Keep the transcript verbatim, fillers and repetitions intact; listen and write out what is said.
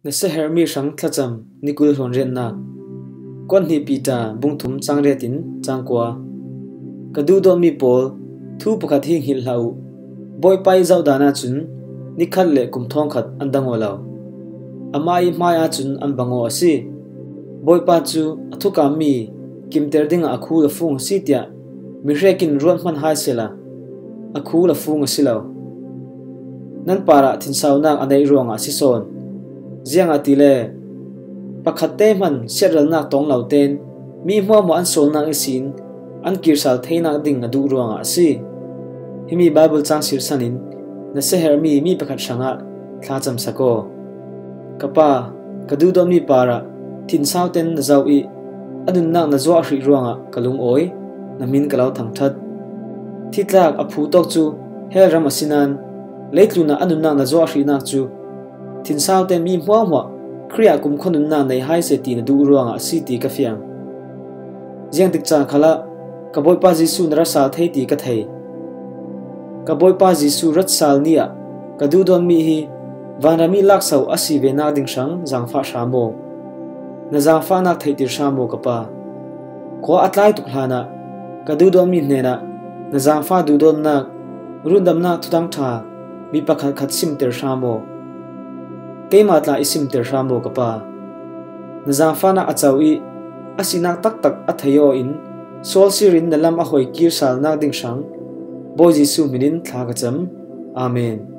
Na siaherhmi hrang thlacam ni kul hlawnriatnak. Kuan hnih Peter bung thum cang riat in cang kua. Ka duhdawtmi pawl, thu pakhat hi nghilh hlah uh. Bawipa ih zoh dan ahcun ni khat le kum thawng khat an dang aw lo. Amah ih hmai ahcun an bang aw a si. Bawipa cu a thukammi kimter dingah a khul a fung a si tiah mihrek in ruat hman hai sehla a khul a fung a si lo. Nan parah thinsaunak a neih ruangah a si sawn. Ziangahtile pakhatte hman siatralnak tawng lo tein mi hmuahhmuah an sualnak ihsin an kirsal theinak ding a duh ruangah a si. Himi Baibal cang sirsan in na siaherhmi mi pakhat hrangah thlacamsak aw. Ka pa, ka duhdawtmi parah thinsau ten na zoh ih a nunnak na zuah hrih ruangah ka lungawi, na hmin ka lo thangṭhat. Thitlak a phu tawk cu hell ram a si nain leitlunah a nunnak na zuah hrihnak cu thinsau ten mi hmuahhmuah Khrih ah kumkhua nunnak nei hai seh ti na duh ruangah a si ti ka fiang. Ziangtik ca khalah ka Bawipa Jesuh na ra sal thei ti ka thei. Ka Bawipa Jesuh rat sal ni ah ka duhdawtmi hi vanram ih lakso a si ve nak ding hrang zaangfah hram aw. Na zaangfahnak theihtir hram aw ka pa. Khua a tlai tuk hlanah ka duhdawtmi hnenah na zaangfah duhdawtnak, rundamnak thuthang ṭha mi pakhatkhat simter hram aw. Keimah tla ih simter hram aw ka pa. Na zaangfahnak a co ih a sinak taktak a thei aw in sual sir in na lam a hoi kirsalnak ding hrang Bawi Jesuh hmin in thla ka cam. Amen.